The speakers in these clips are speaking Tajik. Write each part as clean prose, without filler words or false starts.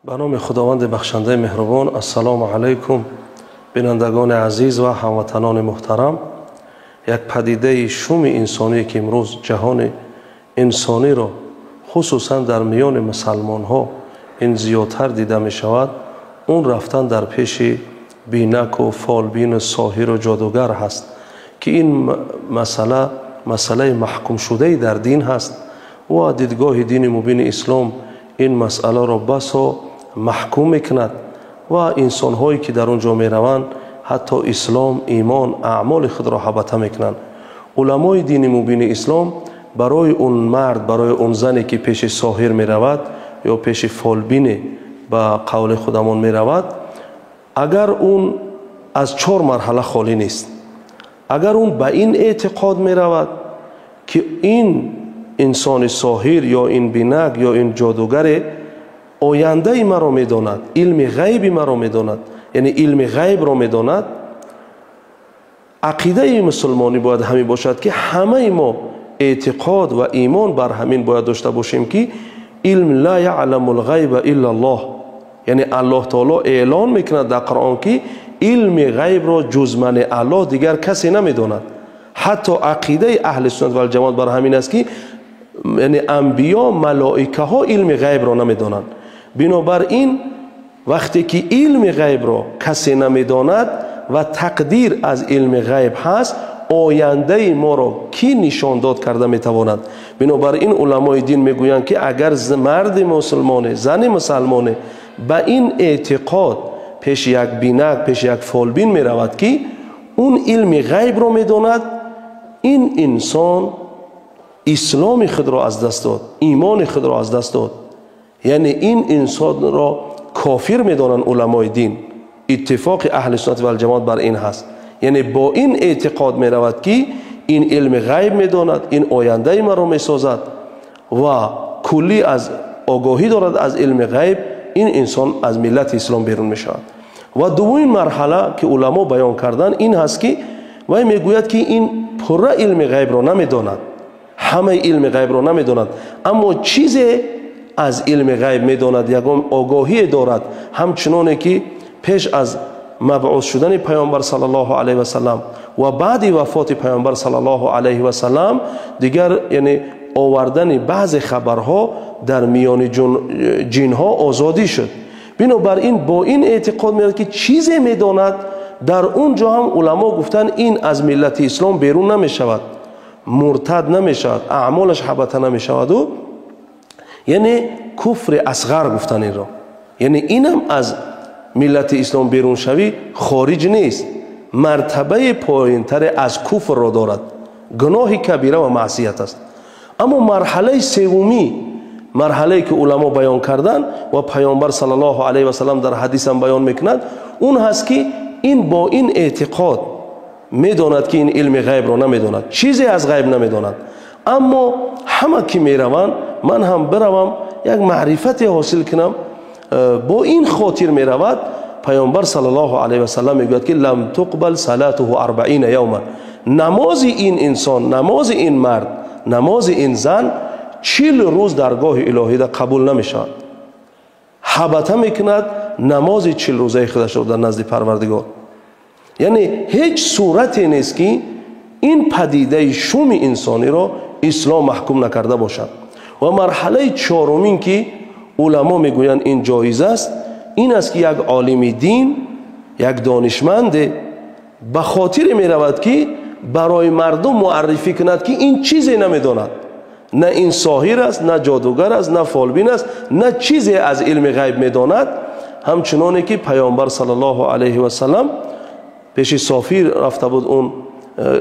Ба номи Худованди бахшандаи меҳрубон. Ассалому алайкум, бинандагони азиз ва ҳамватанони муҳтарам. Як падидаи шуми инсоние, ки имрӯз ҷаҳони инсониро, хусусан дар миёни мусалмонҳо, ин зиёдтар дида мешавад, он рафтан дар пеши бинаку фолбину соҳиру ҷодугар ҳаст, ки ин масъала масъалаи маҳкумшудаи дар дин ҳаст ва дидгоҳи дини мубини ислом ин масъаларо басо маҳкум мекунад ва инсонҳое, ки дар он ҷо мераванд, ҳатто ислом, имон, аъмоли худро ҳабата мекунанд. Уламои дини мубини ислом барои он мард, барои он зане, ки пеши соҳир меравад ё пеши фолбине ба қавли худамон меравад, агар он аз чор марҳала холӣ нест. Агар он ба ин эътиқод меравад, ки ин инсони соҳир ё ин бинак ё ин ҷодугаре ояндаи маро медонад, илми ғайби маро медонад, яъне илми ғайбро медонад, ақидаи мусулмонӣ бояд ҳамин бошад, ки ҳамаи мо эътиқод ва имон бар ҳамин бояд дошта бошем, ки илм ла яъламу лғайба илла Аллоҳ, яъне Аллоҳ таоло эълон мекунад дар Қуръон, ки илми ғайбро ҷуз мани Аллоҳ дигар касе намедонад. Ҳатто ақидаи аҳли суннат валҷамоат бар ҳамин аст, ки яъне анбиё, малоикаҳо илми ғайбро намедонанд. Бинобар ин вақте ки илми ғайбро касе намедонад ва тақдир аз илми ғайб ҳаст, ояндаи моро кӣ нишондод карда метавонад? Бинобар ин уламои дин мегӯянд, ки агар марди мусулмоне, зани мусалмоне ба ин эътиқод пеши як бинак, пеши як фолбин меравад, ки он илми ғайбро медонад, ин инсон исломи худро аз даст дод, имони худро аз даст дод. Яъне ин инсонро кофир медонанд уламои дин. Иттифоқи аҳли суннат валҷамоат бар ин ҳаст. Яъне бо ин эътиқод меравад, ки ин илми ғайб медонад, ин ояндаи маро месозад ва куллӣ аз огоҳӣ дорад аз илми ғайб, ин инсон аз миллати ислом берун мешавад. Ва дуввумин марҳала, ки уламо баён карданд, ин ҳаст, ки вай мегӯяд, ки ин пурра илми ғайбро намедонад, ҳамаи илми ғайбро намедонад, аммо чизе аз илми ғайб медонад, ягон огоҳие дорад, ҳамчуноне ки пеш аз мабъус шудани паёмбар саллаллоҳу алайҳи васаллам ва баъди вафоти паёмбар саллаллоҳу алайҳи васаллам дигар, яъне овардани баъзе хабарҳо дар миёни ҷинҳо озодӣ шуд. Бинобар ин бо ин эътиқод меравад, ки чизе медонад. Дар он ҷо ҳам уламо гуфтанд, ин аз миллати ислом берун намешавад, муртад намешавад, аъмолаш ҳабата намешаваду, яъне куфри асғар гуфтан инро, яъне инам аз миллати ислом беруншавӣ хориҷ нест, мартабаи поёнтаре аз куфрро дорад, гуноҳи кабира ва маъсият аст. Аммо марҳалаи севумӣ, марҳалае ки уламо баён карданд ва паёмбар саллаллоҳу алайҳи васаллам дар ҳадисам баён мекунад, он ҳаст, ки ин бо ин эътиқод медонад, ки ин илми ғайбро намедонад, чизе аз ғайб намедонад, аммо ҳама ки мераванд, ман ҳам биравам, як маърифате ҳосил кунам, бо ин хотир меравад. Паёмбар саллаллоҳу алайҳи васаллам мегӯяд, ки лам туқбал салатуҳу арбаина явма, намози ин инсон, намози ин мард, намози ин зан 40 рӯз даргоҳи илоҳида қабул намешавад. Ҳабата мекунад намози 40 рӯзаи худашро дар назди Парвардигор. Яъне ҳеҷ сурате нест, ки ин падидаи шуми инсониро ислом маҳкум накарда бошад. Ва марҳалаи чорумин, ки уламо мегӯянд ин ҷоиз аст, ин аст, ки як олими дин, як донишманде ба хотире меравад, ки барои мардум муаррифӣ кунад, ки ин чизе намедонад, на ин соҳир аст, на ҷодугар аст, на фолбин аст, на чизе аз илми ғайб медонад. Ҳамчуноне ки паёмбар саллаллоҳу алайҳи васаллам пеши софир рафта буд, он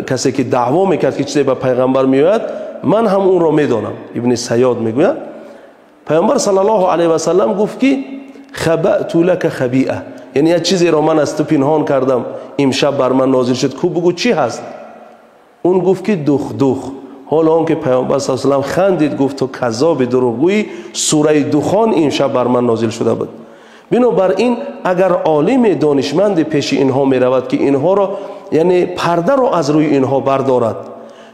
касе ки даъво мекард, ки чизе ба пайғамбар меояд, ман ҳам онро медонам, Ибни Сайёд мегӯяд. Паёмбар саллаллоҳу алайҳи васаллам гуфт, ки хабату лака хабиа, яъне як чизеро ман аз ту пинҳон кардам, имшаб бар ман нозил шуд, ку бугӯ чӣ ҳаст? Он гуфт, ки дух дух. Ҳоло он ки паёмбар саллаллоҳу алайҳи васаллам хандид, гуфт: ту каззоби, дурӯғгӯӣ, сураи Духон имшаб бар ман нозил шуда буд. Бинобар ин агар олими донишманде пеши инҳо меравад, ки инҳоро, яъне пардаро аз рӯи инҳо бардорад,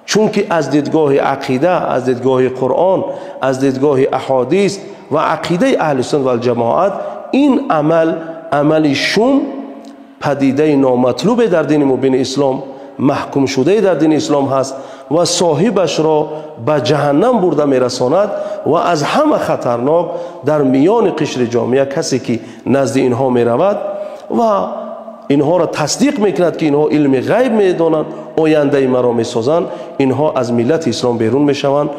чунки аз дидгоҳи ақида, аз дидгоҳи Қуръон, аз дидгоҳи аҳодис ва ақидаи аҳли суннат валҷамоат Ин амал, амали шум, падидаи номатлубе дар дини мубини ислом, маҳкумшудае дар дини ислом ҳаст ва соҳибашро ба ҷаҳаннам бурда мерасонад. Ва аз ҳама хатарнок дар миёни қишри ҷомеа касе ки назди инҳо меравад ва инҳоро тасдиқ мекунад, ки инҳо илми ғайб медонанд, ояндаи маро месозанд, инҳо аз миллати ислом берун мешаванд.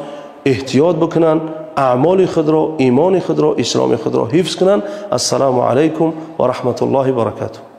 Эҳтиёт бикунанд, аъмоли худро, имони худро, исломи худро ҳифз кунанд. Ассалому алайкум ва раҳматуллоҳи баракатуҳ.